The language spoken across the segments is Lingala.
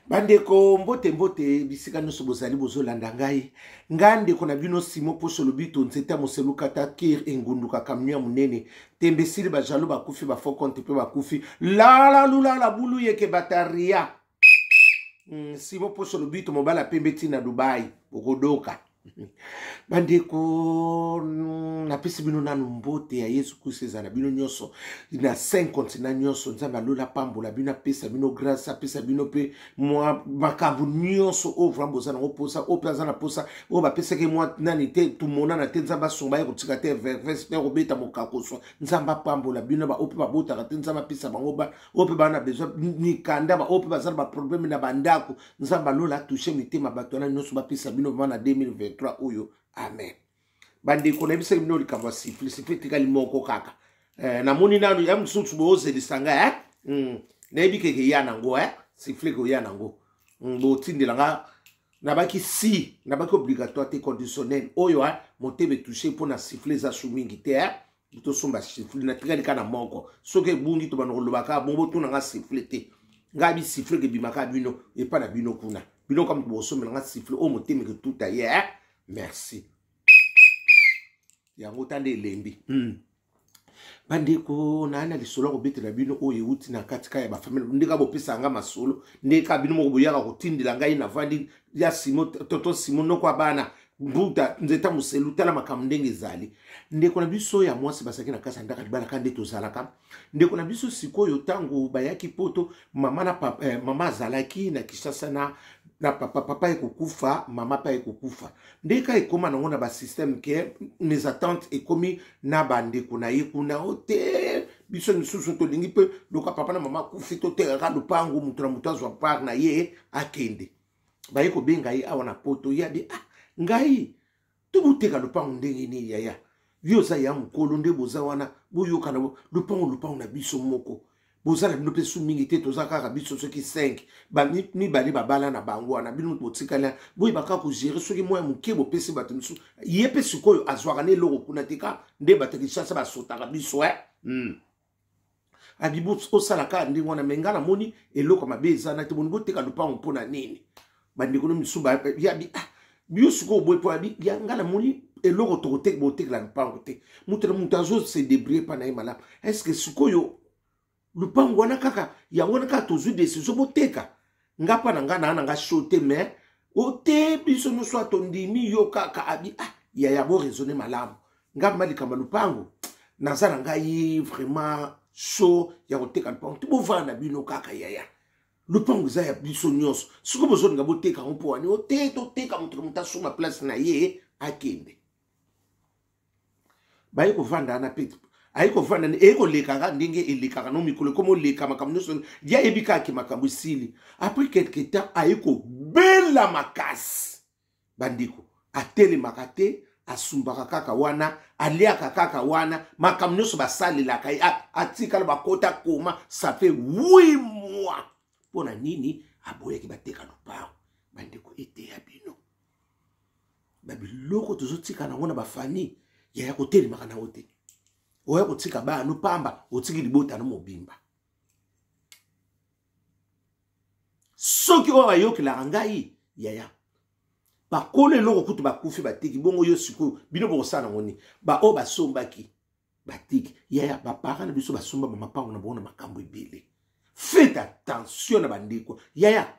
Bandeko, mbote mbote bisika nyonso bozali bozolanda ngai. Ngai ndeko na bino Simo Poso Lobito, nzete ya moselukata kir engunduka kamio ya monene tembe esili, bajalo bakufi, bafokonte mpe bakufi, lala lulala bulu yeke bataria. Simo Poso Lobito, mobali ya pembe ti na Dubai, bokodoka. Bandeko, napesi bino nanu mbote ya Yesu Kristo, ezala bino nyonso na 5 continent nyonso. Nzambe alola apambola bino, apesa bino grâce, apesa bino mpe mwa makambo nyonso oyo vraiment boza nango mposa, oyo mpe aza na mposa, oyo bapesaki mwa nani te, tumonana te. Nzambe asunga ye kotika te verves te kobeta mokakoswa. Nzambe apambola bino, baoyo mpe babotaka te, Nzambe apesa bango ba oyo mpe baa na besoin mikanda, baoyo mpe baza na baproblème na bandako, Nzambe alola atouche mitema bato wana nyonso, bapesa bino vraiment na 2023 oyo. Amen. Bandeko, nayebisaki bino likambo ya sifle. Sifle etikali moko kaka. Namoni nanu ya mosusu boozelisa ngai, eh? Nayebi keke ya nango, eh? Sifle koya nango. Botindela nga nabaki si nabaki obligatoire te, conditionnel oyo, eh? Motema etouche mpo na sifle eza su mingi te, eh? Tosomba sifle, natikali kaka na moko. Soki ebungi, tobanda kolobaka bongo, botuna nga sifle te. Ngai bisifle kebimaka bino epa na bino kuna, bino kaka moto bosombela nga sifle oyo motema eketuta ye, eh? Merci. Yango ta nde elembi. Bandeko, naa na lisolo ya kobetela bino oyo euti na kati ka ya bafamile. Ndeka bopesa nga masolo, ndeka bino moko boyaka kotindela ngai. Navandi ya Simo, toto Simo, noko ya bana, mbuta nzeta moselu. Tala makambo ndenge ezali. Ndeko na biso ya mwasi bazalaki na kati ya ndako ya libala ka nde tozalaka. Ndeko na biso sikoyo, ntango bayaki poto, mama na papa, mama azalaki na Kinshasa na papa. Papa ekokufa, mama mpe ekokufa. Ndeka ekóma nango na basystème ke mes attentes ekomi na bandeko na ye kuna o te. Biso misusu tolingi mpe loka papa na mama akufi, totekaka lupangu, moto na moto azwa part na ye, akende. Baye kobenga ye awa na poto. Ye abi: "Ah, ngai toboteka lupangu ndenge nini? Yaya, yo oza ya mokolo, nde boza wana, boyokana. Lupangu, lupangu na biso moko, boza na bino mpe su mingi te, toza kaka biso soki 5, mibale babala na bango wana, bino botikali, boyeba kaka kogérer. Soki mwa ya moke bopesi bato misusu." Ye mpe sikoyo azwaka na eloko kuna te, ka nde bato ya Kinshasa basotaka biso, eh? Abi osala kaka ndenge wana, me ngai namoni eloko mabe eza na te. Boni boteka lupango mpo na nini? Bandeko no misusu yabi: "Ah, bio sikoyo boye mpo abi ya ngai namoni eloko tokoteka, botekela lupango te. Moto na moto azose débrouiller mpa na ye malamu. Est-ce sikoyo lupango wana kaka yango wana kaka tozwi décision boteka? Nga mpa na nga naa na nga chaud te, mais ote biso nyonso atondimi yo kaka." Abi: "Ah yaya, boraisonner malamu. Nga ma likambo ya lupango, naza na ngai vraiment chaud ya koteka lupango te. Bovanda na bino kaka yaya, lupango eza ya biso nyonso. Soki bozolinga boteka yango mpo wani ote, toteka, moto na moto asomba place na ye, akende." Baye kovanda wana mpe aye kovanda, eye kolekaka ndenge elekaka no mikolo ekoma oleka, makambo nyonso ye ayebi kaka ke makambo esili. Après quelque temps, aye kobela makasi. Bandeko, atelemaka te, asumbaka kaka wana, aliaka kaka wana, makambo nyonso basalelaka ye. Atikala bakota koma, ça fait 8 mois. Mpo na nini aboyaki bateka lopango? Bandeko, eteya bino. Babiloko tozotika nango na bafamille, yaya, kotelemaka nango te. Oya kotika bana no pamba, otiki libota no mobimba. Soki oyo bayokelaka ngai, yaya, bakolo eloko kutu bakufi, batiki bongo. Yo sikoyo, bino bokosala nango nini? Baoyo basombaki, batiki. Yaya, baparent na biso basomba bamapango na bango na makambo ebele. Faites attention na bandeko. Yaya,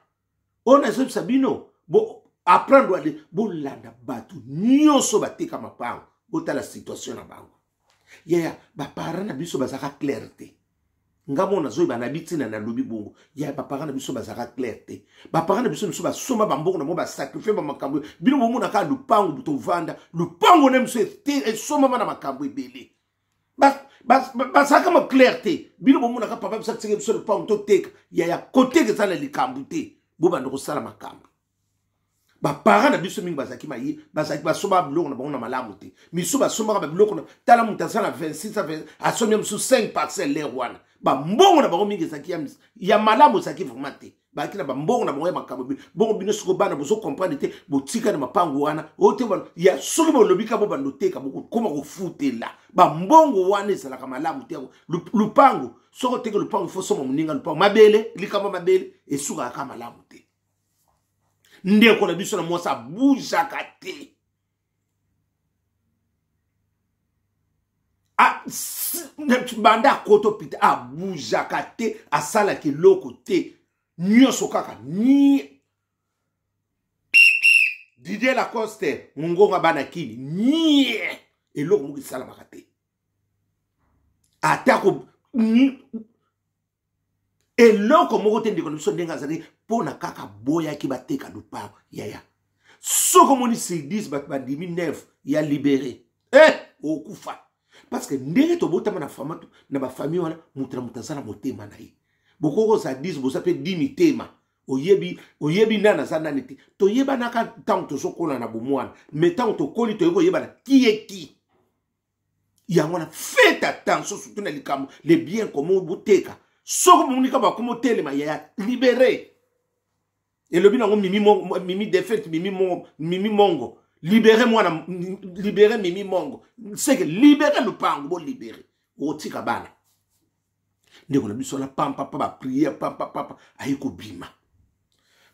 oyo nazobisa bino, bo apprendre ale, bolanda bato nyonso bateka mapango, botala situation na bango. Yaya, baparent na biso bazalaka clair te. Nga moko nazoyeba na bitina nalobi bongo. Yaya, baparent na biso bazalaka clair te. Baparent na biso miso basomba bambongo na bango, basacrifier bamakambo. Bino bomonaka lupango tovanda, lupango na biso esombama na makambo ebele. Bazalaka ma clair te. Bino bomonaka papa biso atiseke biso lupango, toteka. Yaya, koteka eza na likambo te. Bobanda kosala makambo. Baparent na biso mingi bazalaki maye, bazalaki basombaka biloko na bango na malamu te. Misu basombaka babiloko na tala, moto aza na 26, asombi ya mosusu 5 parcelle lere wana. Bambongo na bango mingi ezalaki ya malamu, ezalaki vraiment te. Bazalaki na bambongo na bango ya makambo bongo. Bino siko bana bozocomprendre te, botika na mapango wana oyo te. Ya soki bolobi ka bobanda oteka, bokokoma kofutela bambongo wana, ezalaka malamu te. Lupango, soki oteki lupango, fo soma moninga lupango. Mabele, likambo mabele esukaka malamu te. Ndeko na biso na mwasi abujaka te. Banda akota hôpital abujaka te, asalaka eloko te, nyonso kaka ni Didier Lacoste mongonga bana kini nie eloko moko esalamaka te, atako eloko moko te. Ndeko na biso ndenge azalaki mpo na kaka boyaki bateka lupango. Yaya, soki omoni sur 10 bato bandimi 9 ya libere, eh, okufa, parce que ndenge tobotama na fama na bafamille wana, moto na moto aza na motema na ye. Bokoki kozala 10, boza mpe 10 mitema. Oyebi, oyebi nani aza nani te. Toyebanaka ntango tozokola na bomwana, me ntango tokoli toyebi koyebana kieki. Yango wana, faites attention, surtout na likambo le bien commun boteka. Soki bomoni kaka bakoma otelema, yaya, libere. Elobi nango Mimi Mongo, Mimi defete, Mimi Mongo, Mimi Mongo libere mwana, libere Mimi Mongo, seke libere lupango, bolibere, okotika bana. Ndeko na biso wana, pampapa, bapriere pampapapa, aye kobima,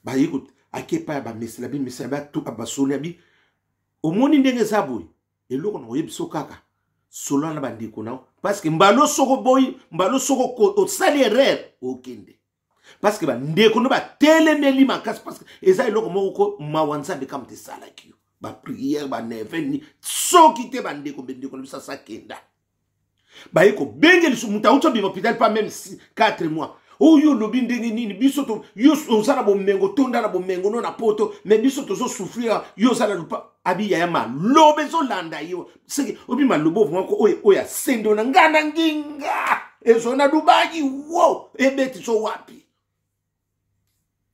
baye ake epai ya bamesela bimesela batuka basoli. Abi omoni ndenge eza boye, eloko na koyebi so kaka solola na bandeko na yo, parce que mbalo soko boyi, mbalo soko osali erreur, okende, parce que bandeko no batelemeli makasi, parce que eza eloko moko ko mawa Nzambe kama te esalaki yo bapriere baneve ni soki te. Bandeko, bandeko na biso asakenda, baye kobenge lisusu moto auti obima hôpital pas même 4 mois. Oyo olobi ndenge nini? Biso yo oza na bomengo, tonda na bomengo no na poto, mais biso tozosouffrir. Yo oza na lupa. Abi yaya, maloba ezolanda yo, seke obi maloba moko oyo oyo asendo na nga na nginga ezo na Dubai wo ebeti so wapi.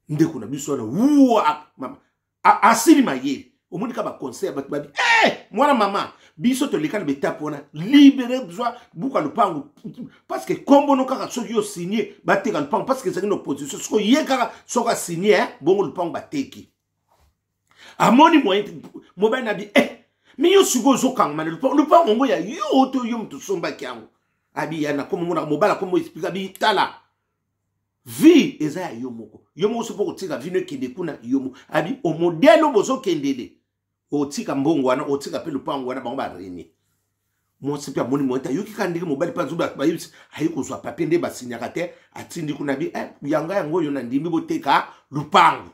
Ndeko na biso wana wuwa mama asili mayele, omoni ka baconseil ya bato babi eh, mwana mama, biso toleka na betape wana, libere, zwa buka lupango, parce que kombono kaka soki yo signe bateka lupango, parce que ezalaki na opposition. Soki ye kaka soki asigne eh, bongo lupango bateki. Amoni moyen, mobali na bi eh, mi yo sikoyo ozokangama na lupango, lupango yango ya yo to yo moto osombaki yango. Abi ya nakomomonaka mobali akomo explike, abi tala, vie eza ya yo moko, yo moko soki kotika vino ekende kuna yo moko. Abi omodele oyo bozokendele, otika mbongo wana, otika mpe lupango wana. Bango barenie mwasi mpe amoni moyen te, ayoki kaka ndenge mobali mpe azoba bayebisi, aye kozwa papier nde basinyaka te, atindi kuna bi eh, yanga yango oyo nandimi boteka lupango.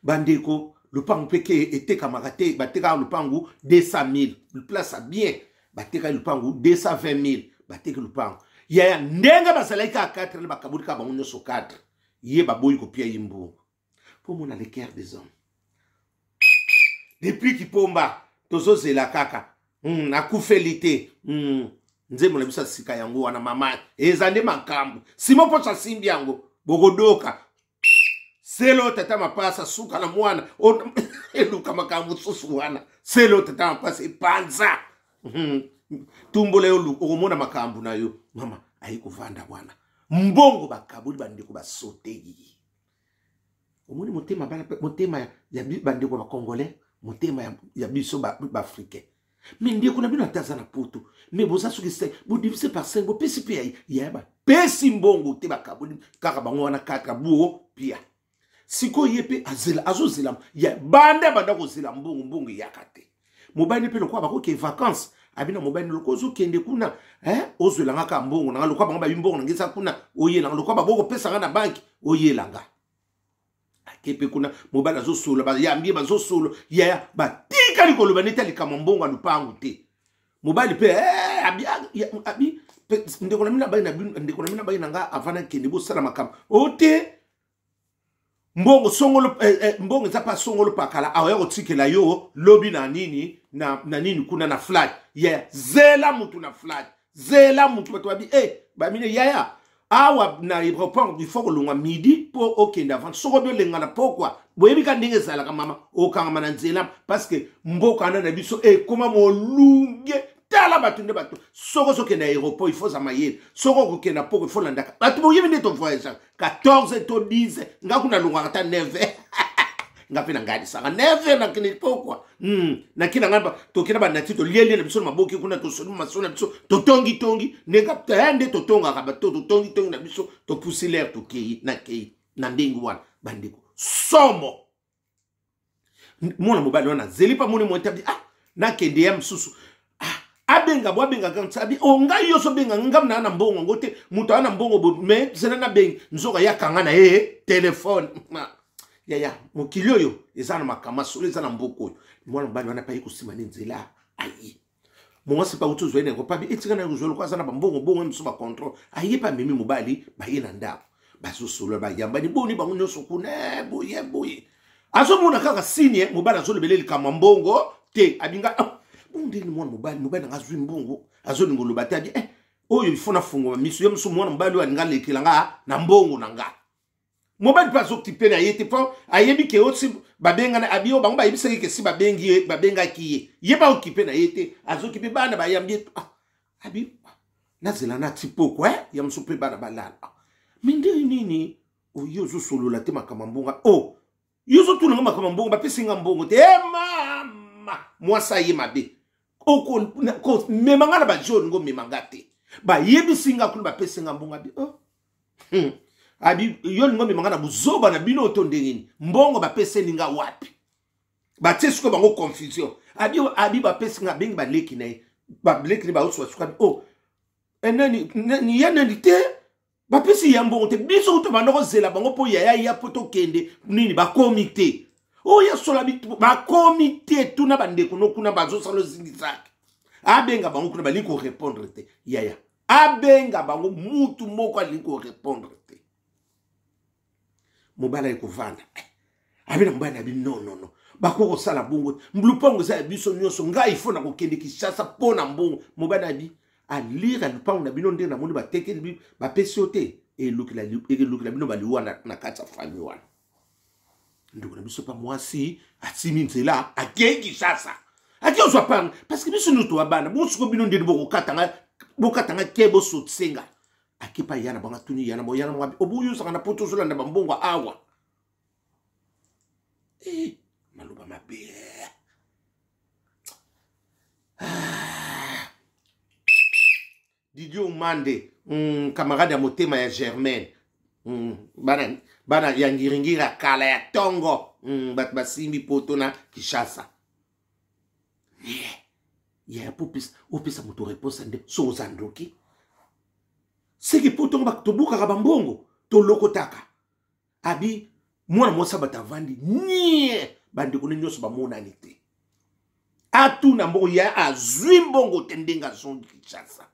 Bandeko, lupango mpe ke etekamaka te, batekaka lupangu 200 000, place ya bien, batekaki lupangu 220 000. Bateki lupango, yaya, ndenge bazalaki kaka 4, bakaboli kaka bango nyonso 4. Ye baboyi kopia ye mbongo mpo mona le cœur des hommes. Depuis Kipomba tozozela kaka akufeli te. Nzembo na biso ya sika yango wana, mama, eza nde makambo. Simo Poso asimbi yango, bokodoka selo tata mapasa suka na mwana eluka makambo mosusu wana. Selo tata mapasa epanza tumbola yo, okomona makambo na yo. Mama ayi kovanda wana, mbongo bakaboli, bandeko basotei. Omoni motema, motema ya bandeko bacongolais, motema ya biso baafricain. Me ndeko na bino ata aza na poto, me boza soki 5, bodivise par 5, bopesi mpe ya bapesi mbongo te, bakaboli kaka bango wana 4 buo pia. Sikoyo ye mpe azela, azozela ya banda banda kozela mbongo, mbongo eyaka te. Mobali mpe lokola bakoke vacance, abi na mobali, lokola ozokende kuna, ozwelanga kaka mbongo nanga, lokola bango babi mbongo nanga eza kuna, oyelanga, lokola babo kopesanga na banki, oyelanga. Ake mpe kuna, mobali azosolola, bayambi ye, bazosolola, yaya, batikali koloba neti alikamwa mbongo ya lupangu te. Mobali mpe eh, abi, abi ndeko na bino abai na bino, ndeko na bino abai na nga, avant nakende bosala makambo o te. Mbongo songolo eh, eh, mbongo eza pa songolo pakala, aoya kotikela yo lobi na nini na nini kuna na flat. Yaya, zela mutu na flat, zela mutu. Bato babi eh, bamine yaya, awa na aéroport il faut kolongwa midi mpo okende avant. Soki obi olenga na pokwa, boyebi ka ndenge ezalaka, mama, okangama na nzela, parce que mboka wana na biso ekoma molunge. Tala bato nde bato, soki ozokende aéroport il faut oza mayele, soki okokende na poko il faut landaka bato. Boyebi nde tovoyageaka 14 to 10, nga kuna alongwaka ata 9, nga mpe nangalisaka 9, nakende pokwa nakenda ngai, tokenda banati, tolielie na biso na maboki kuna, tosoli masolo na biso, totongitongi ndenge nde totongaka bato, totongitongi na biso, topusi lere, tokei, nakei na ndenge wana. Bandeko, somo. Mwana mobali wana azeli mpe amoni moye te, abi ah, nakende ya mosusu. Ah, abenga bo abenga kaka abi o oh, ngai yo ozobenga ngam naa na mbongo yango te, moto aa na mbongo bo me zela nabengi. Nzoka ye akanga na ye telefone. Yaya, mokili oyo eza na makambo solo, eza na mboka oyo. Mwana mobali wana mpe aye kosima ne nzela aye mwasi mpe auti ozwa ye na ekopabi etika na ye kozwa lokola aza na bambongo bongo ye mosusu bacontrole aye mpe amemi mobali baye na ndako, bazosolola, bayambani boni bango nyonso kuna eh, boye boye. Azomona kaka signe mobali azolobela likambo ya mbongo te. Abinga ah, bondeni mwana mobali, mobali nanga azwi mbongo, azolinga oloba te. Abi eh, oyo ifo nafungoma miso ye mosusu. Mwana mobali oyo alinga alekela nga na mbongo na nga. Mobali mpe azokipe na ye te mpo ayebi ke osi babengana. Abi oyo bango bayebisaki ke si babengi ye, babengaki ye, ye mpe aokipe na ye te, azokipe bana bayambi ye. Ah, abi nazela na ti poko eh, ya mosusu mpe bana balala. Ah, me ndenge nini oyo ozosolola te makambo ya mbongo? O oh, yo ozotuna nga makambo ya mbongo, bapesi nga mbongo te. E mama, mwasi aye mabe, okomema nga na bajaune ngo omema nga te. Bayebisi nga kuna bapesi nga mbongo. Abi oh. Abi yo olingi omema nga na buzoba na bino to ndenge nini? Mbongo bapeseni nga wapi? Batie sikoyo bango confusion. Abi abi bapesi nga, abengi baleki na ye, baleki na ye baosuka suka. Oh, eh, nani nani ya nani te bapesi ya mbongo te. Biso kutu banda kozela bango mpo yaya ya mpo tokende nini, bakomi te. Oyo ya sola bakomi te. Tuna bandeko no kuna bazosala ozingisaki. Abenga bango kuna, balingi korepondre te. Yaya, abenga bango, mutu moko alingi korepondre te. Mobali aye kovanda, eh, abi na mobali na bi non non non, bakoki kosala bongo te, lupango eza ya biso nyonso, ngai ifo na kokende Kinshasa mpo na mbongo. Mobali na bi alire lupango na bino ndenge namoni batekeli bapesi yo te, elukela bino baliwa na kati ya fami wana. Ndeko na biso pa mwasi atimi nzela, akei Kinshasa, ake ozwa panga parce que biso nyonso toya bana bosiko bino ndeni bokokatanga bokatanga ke bosotisenga. Akepa ya na bango, atuni ya na bango, ya na bango oboyi ozaka na poto ozolanda bambongo awa. Eh, maloba mabe. Ah. Didier Umande, camarade ya motema ya Germaine, bana, bana ya ngiringiri ya kala ya tongo, bato basimbi poto na Kinshasa. Yeah. Yeah, po opesa moto réponse nde so oza ndoki. Seki poto ngo tobukaka bambongo tolokotaka. Abi mwana mwasi bato avandi nie, bandeko ne nyonso bamonani te. Atuna mbongo ya azwi mbongo te ndenge azongi Kinshasa.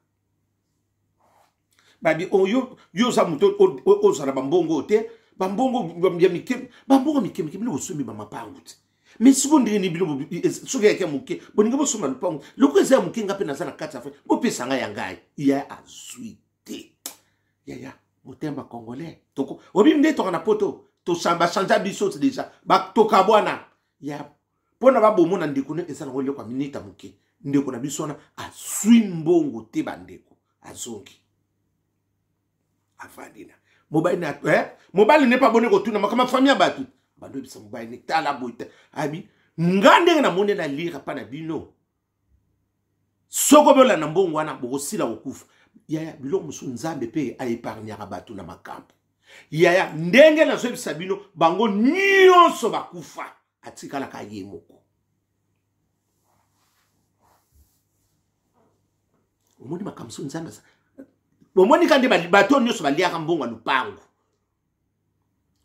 Babi oyo oh, yo oza moto ozala bambongo te, bambongo ya mike, bambongo mike mike, bino bosombi bamapangu te. Mais sikoyo ndenge nini bino soki yaki ya moke bolingi bosomba lupango loko eza ya moke, nga mpe naza na kati ya fai, bopesa ngai ya ngai. Ya azwi te. Yaya, motema congolais toko obi nde toka na poto bachangea biso deja tokabwana ya mpo na babomona ndeko ne eza nango eloko ya minita moke. Ndeko na biso wana azwi mbongo te, bandeko, azongi avandi na mobali na eh? Mobali ne mpe aboni kotuna makambo ya fami ya bato, bando oyebisa mobali ne tala boye te. Abi nga ndenge namoni na lire mpa na bino, soko bolanda mbongo wana bokosila kokufa. Yaya, biloko mosusu Nzambe mpe aepargnaka bato na makambo. Yaya, ndenge nazoyebisa bino, bango nyonso bakufa, atikalaka ye moko. Omoni makambo so Nzambe omoni ka nde bato nyonso baliaka mbongo ya lupango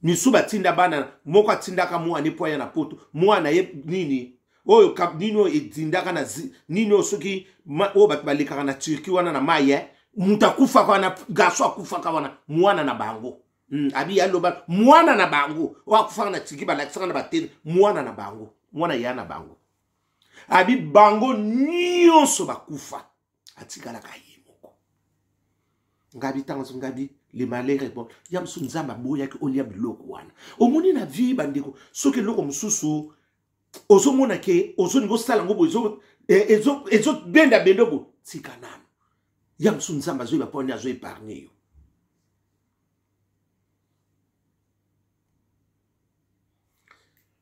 misu batinda bana. Moko atindaka mwana epo aya na poto, mwana ye nini oyo nini oyo edindaka na nini oyo soki oyo bato balekaka na Turquie wana na mai eh? Moto akufaka wana, garçon akufaka wana, mwana na bango. Abi aloba mwana na bango oyo akufaka na Turquie, balakisaka na batele, mwana na bango, mwana ya na bango. Abi bango nyonso bakufa, atikalaka ye moko. Ngabi ntango ngabi le malheur est bon. Ya mosusu Nzambe aboyaki olia biloko wana. Omoni na vie, bandeko, soki eloko mosusu ozomona ke ozolinga osala yango boye, ezobenda bendo bo, tika nano. Ya mosusu Nzambe azoyeba mpo ani azo épargne yo.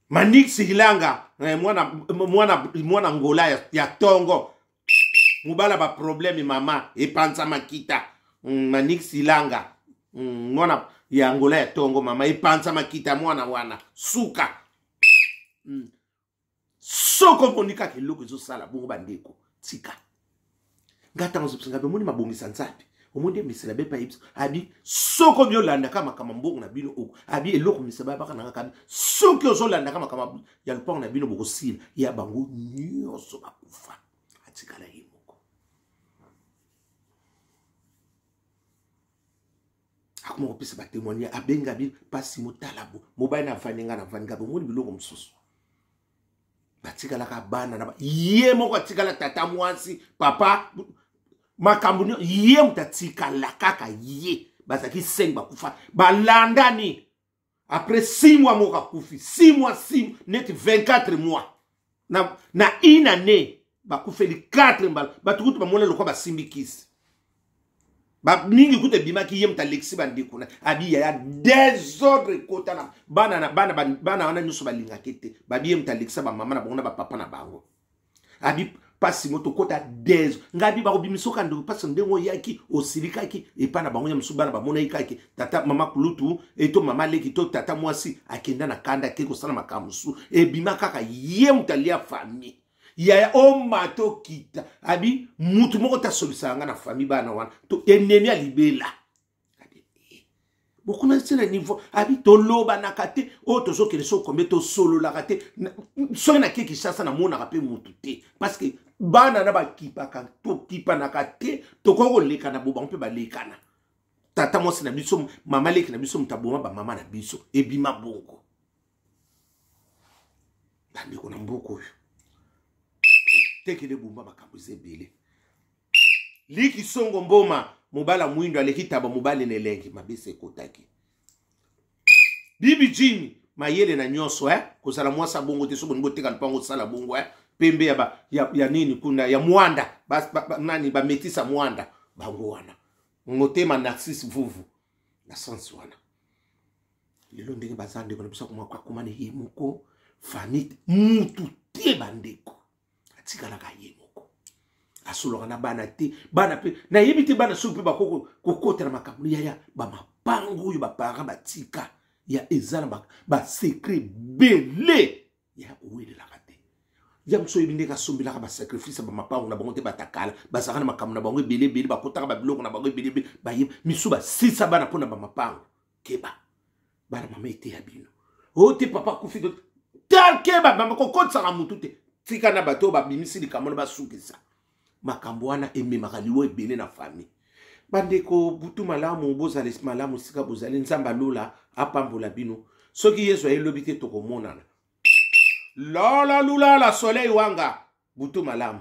Manix Hilanga, eh, mwana, mwana, mwana Ngola ya tongo, mobala baproblème mama epanza makita. Manix Hilanga, mwana ya Ngola ya tongo, mama epanza makita, mwana wana suka. Soko omoni kaka eloko ezosala bongo, bandeko, tika nga ntango ozopesa nga omoni mabongisa Nzambe, omoni nde misela bepa yebiso abi soko biolandaka makambo mbongo na bino oko abi eloko misela bayabaka nanga kabi soki ozolandaka makambo ya lopango na bino bokosila ya bango nyonso bakufa, atikala ye moko. Akoma kopesa batemoigne, abenga bino mpasi motala bo mobali na avandi nga na avandi nga bomoni biloko mosusu batikalaka bana na ye moko, atikala tata mwasi papa makambo nio ye moto atikala kaka ye. Bazalaki 5, bakufa balandani après 6 mois, moko akufi 6 mois 6 neti 24 mois na une année bakufeli 4 mbala. Bato kutu bamona lokwa basimbi kisi mingi kutu ebimaki ye moto alekisi bandeko na abi yaya désordre ekota na bana na bana bana wana nyonso balingaki te. Babi ye moto alekisa bamama na bango na bapapa na bango. Abi mpasi mo tokota desordre ngai abi bakobimisoka ndeko mpasi ndenge oyaki osilikaki epai na bango ya mosusu. Bana bamonaki kaki tata mama kulutu eto mama leki to tata mwasi akenda na kanda ake kosala makambo mosusu, ebima kaka ye moto alia famille yaya omata okita. Abi mutu moko te asolisaka nga na famille bana wana to enemi ya libela. Abi eh, bokoma ti na niveau abi tolobanaka te, oyo tozokende so kombe tosololaka te. Soki nake Kinshasa namonaka mpe mutu te parce que bana na bakipaka tokipanaka te, tokoki kolekana bo bango mpe balekana. Tata mwasi na biso, mama leki na biso, moto aboma bamama na biso, ebima bongo. Bandeko na mboka oyo tekele bumba makambo eza ebele. Liki songo mboma mobala mwindo aleki taba mobali na elengi mabesa ekotaki bibi jimi mayele na nyonso eh? Kozala mwasi abongo te so bolingi oteka lupango osala bongo eh? Pembe ya, ba, ya, ya nini kuna ya mwanda ba, ba, ba, nani bametisa mwanda bango wana motema narcisse vuvu na sense wana. Lelo ndenge baza ndeko na biso akoma na ye moko famille mutu te, bandeko, atikalaka ye moko, asololaka na bana te. Bana mpe nayebi te bana soki mpe bakoki kokota na makambo yaya bamapango oyo baparent batika ya eza na basecret bele ya kowelelaka te. Ya mosu oyebi ndenge asombelaka basacrifice ya bamapango na bango te. Batakala bazalaka na makambo na bango ebele ebele, bakotaka babiloko na bango ebele ebele, baye misu basisa bana mpo na bamapango. Keba bana, mama eteya bino oyo te papa akufi te, keba mama kokotisaka motu te. Tika na bato oyo babimisi likambo na basukisa makambo wana, ememaka liwa ebele na famille. Bandeko, butu malamu, bozala malamu esika bozali. Nzambe alola apambola bino. Soki Yesu ayelobi te, tokomonana. Lola lulala soleil wanga, butu malamu.